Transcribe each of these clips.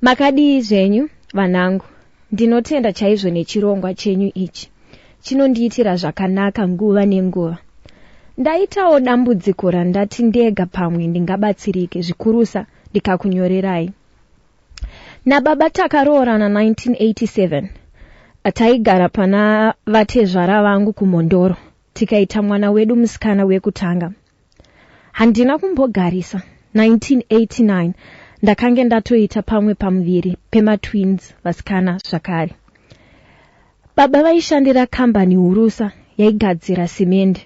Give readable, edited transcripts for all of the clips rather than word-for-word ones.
Makadii zvenyu vanangu? Ndinotenda chaizvo nechirongwa chenyu ichi. Chinondiitira zvakanaka nguva nenguva. Ndaitawo dambudziko randati ndega pamwe ndingabatsirike zvikurusa ndikakunyorerai. Nababa takaroorana 1987. Taigara pana vatezvara vangu kuMhondoro tikaita mwana wedu musikana wekutanga. Handina kumbogarisa 1989 ndakange ndatoita pamwe pamuviri pematwins vasikana zvakare. Baba vaishandira kambani hurusa yaigadzira simende.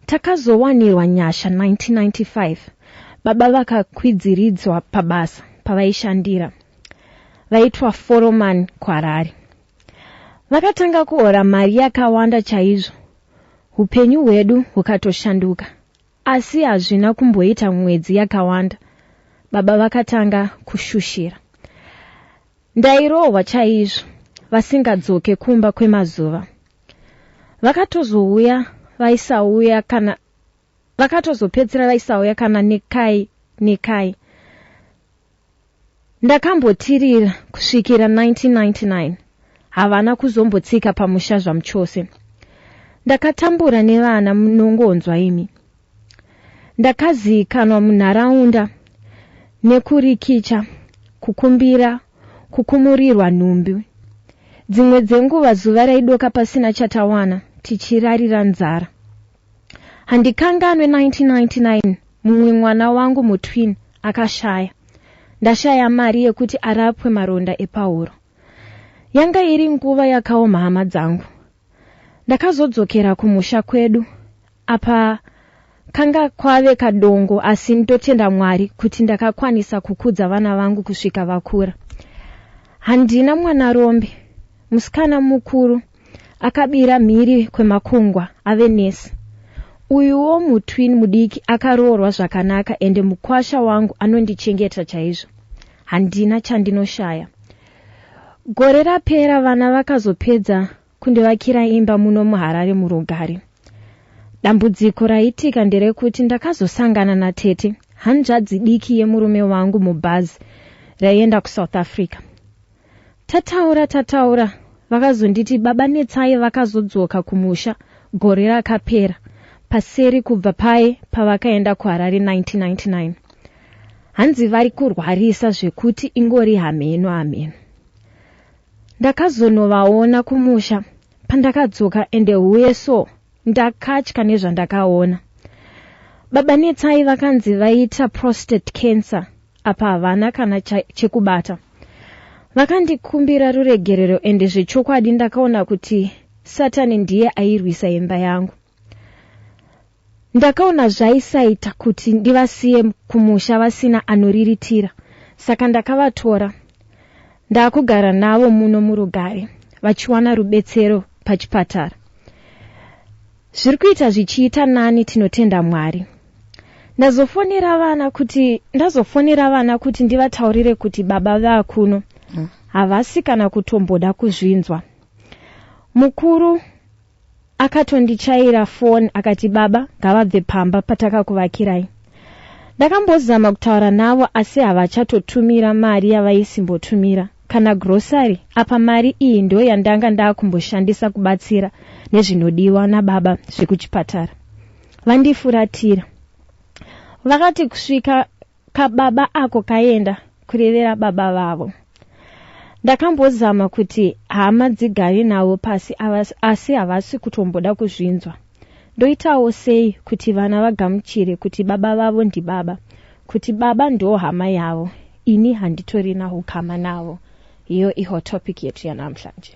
Takazowanirwa nyasha 1995 baba vakakwidziridzwa pabasa pavaishandira. Vaitwa foromani kuHarare. Vakatanga kuhora mari yakawanda chaizvo. Hupenyu hwedu hukatoshanduka. Asi hazvina kumboita mwedzi yakawanda baba vakatanga kushushira. Ndairohwa chaizvo vasingadzoke kumba kwemazuva. Vakatozouya vaisauya kana vakatozopedzisira vaisauya kana nekai nekai. Ndakambotirira kusvikira 1999. Havana kuzombotsika pamusha zvamuchose. Ndakatambura nevana munongonzwa imi. Ndakaziikanwa munharaunda nekurikicha, kukumbira, kukumurirwa nhumbi. Dzimwe dzenguva zuva raidoka pasina chatawana tichirarira nzara. Handikanganwe 1999 mumwe mwana wangu mutwin akashaya. Ndashaya mari yekuti arapwe maronda epahuro. Yanga iri nguva yakaoma hama dzangu. Ndakazodzokera kumusha kwedu. Apa kanga kwave kadongo asi ndotenda Mwari kuti ndakakwanisa kukudza vana vangu kusvika vakura. Handina mwanarombe. Musikana mukuru akabira mhiri kwemakungwa ave nesi. Uyuwo mutwin mudiki akaroorwa zvakanaka ende mukwasha wangu anondichengeta chaizvo. Handina chandinoshaya. Gore rapera vana vakazopedza kundivakira imba muno muHarare murugare. Dambudziko raitika nderekuti ndakazosangana natete hanzvadzi diki yemurume wangu mubhazi raienda kuSouth Africa. Tataura tataura vakazonditi baba Netsai vakazodzoka kumusha gore rakapera paseri kubva paye pavakaenda kuHarare 1999. Hanzi vari kurwarisa zvekuti ingori hameno hameno. Ndakazonovaona kumusha pandakadzoka ende huye so ndakatya nezvandakaona. Baba Netsai vakanzi vaita prostate cancer apa havana kana chekubata. Vakandikumbira ruregerero ende zvechokwadi ndakaona kuti Satani ndiye airwisa imba yangu. Ndakaona zvaisaita kuti ndivasiye kumusha vasina anoriritira saka ndakavatora. Ndakugara navo muno murugare vachiwana rubetsero pachipatara. Zviri kuita zvichiita nani tinotenda Mwari. Ndazofonera vana kuti ndazofonera vana kuti ndivataurire kuti baba vakuno havasi kana kutomboda kuzvinzwa. Mukuru akatondichaira foni akati baba ngavabve pamba patakakuvakirai. Ndakambozama kutaura navo asi havachatotumira mari yavaisimbotumira kana grocery apa mari iyi ndo yandanga ndakumboshandisa kubatsira nezvinodiwa nababa zvekuchipatara. Vandifuratira. Vakati kusvika kababa ako kaenda kurevera baba vavo. Ndakambozama kuti hama dzigare navo pasi asi havasi kutomboda kuzvinzwa. Ndoitawo sei kuti vana vagamuchire kuti baba vavo ndibaba, kuti baba ndo hama yavo, ini handitorina ukama navo. Iyo ihot topic yethu yanamhlanje.